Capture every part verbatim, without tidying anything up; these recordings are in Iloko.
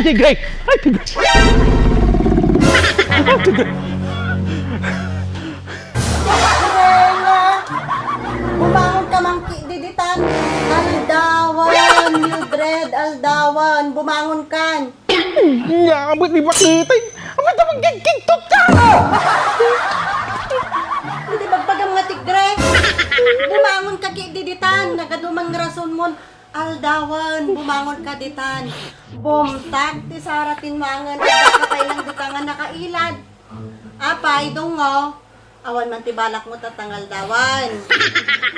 Tigre! Ay, tigre! Ay, tigre! Bumangon ka man ki-, diditan. Aldawan, Mildred, aldawan. Bumangon kan. Nya, abot ni bakitay. Abot na magkikiktot ka! Hindi bagbagam nga tigre. Bumangon ka ki-, diditan. Nagadumang rason mon. Aldawan, bumangon ka ditan. Bumtag ti sara tinmangen, adda ka pay lang dita nga nakailad. Apay, dungo, awan man ti balak mo tatta nga aldawan.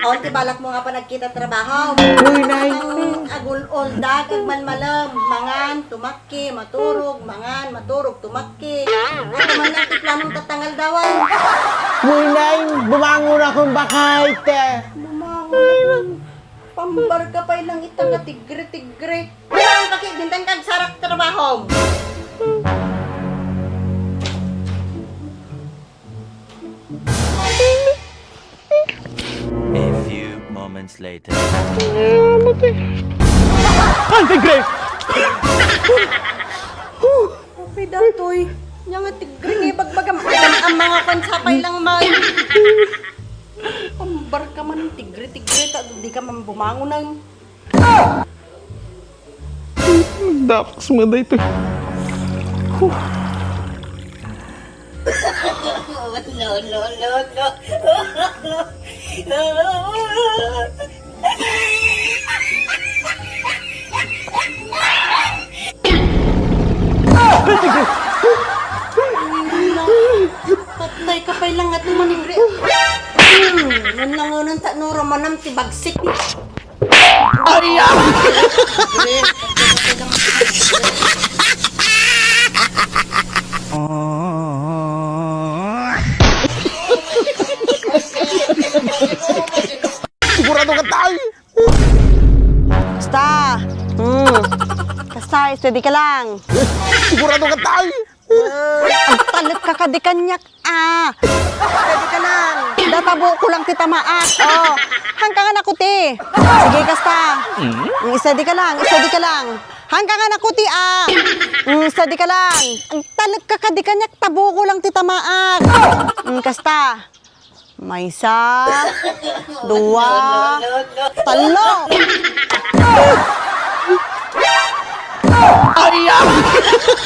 Awan ti balak mo nga panagkita trabaho. Uy, nay. Ang agul-uldag, agmalmalem, mangan, tumakki, maturog, mangan, maturog, tumakki. Ano man lang ti planom tatta nga aldawan? Uy, nay, bumangon akong bakay, te. Bumangon. Pambarka pay lang ita nga tigre-tigre. Bumangon ka ki-, dintan kag sarak trabahom. A few moments later. Ay, tigre! Okay, datoy. Nya nga tigre nga ibagbagam. Adam ang mga kwan sapay lang man. Pambarka man, tigre-tigre, ta di ka man bumangonan. Dapak sumada ito. Huh. No, no, no, no. Patay ka pay lang nga tumanigre. Hmm, nanangunan ta no, ramanam ti bagsik. Ay, ah! Sigurado ka tayo! Kasta. Hmm. Kasta, steady ka lang. Sigurado ka tayo! Agtalek ka kadi kaniak, ah. Steady ka lang. Databo ko lang ti tamaak. Oh. Hangka nga nakuti. Sige, kasta. Mm, steady ka lang, steady ka lang. Hangka nga nakuti, ah. Mm, steady ka lang. Agtalek ka kadi kaniak, tabo ko lang ti tamaak. Mm, kasta. Maysa, dua, tallo. Ay, ah!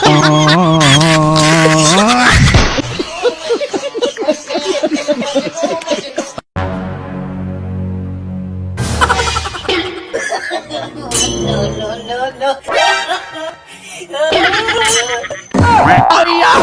No, no, no, no. Ay, ah!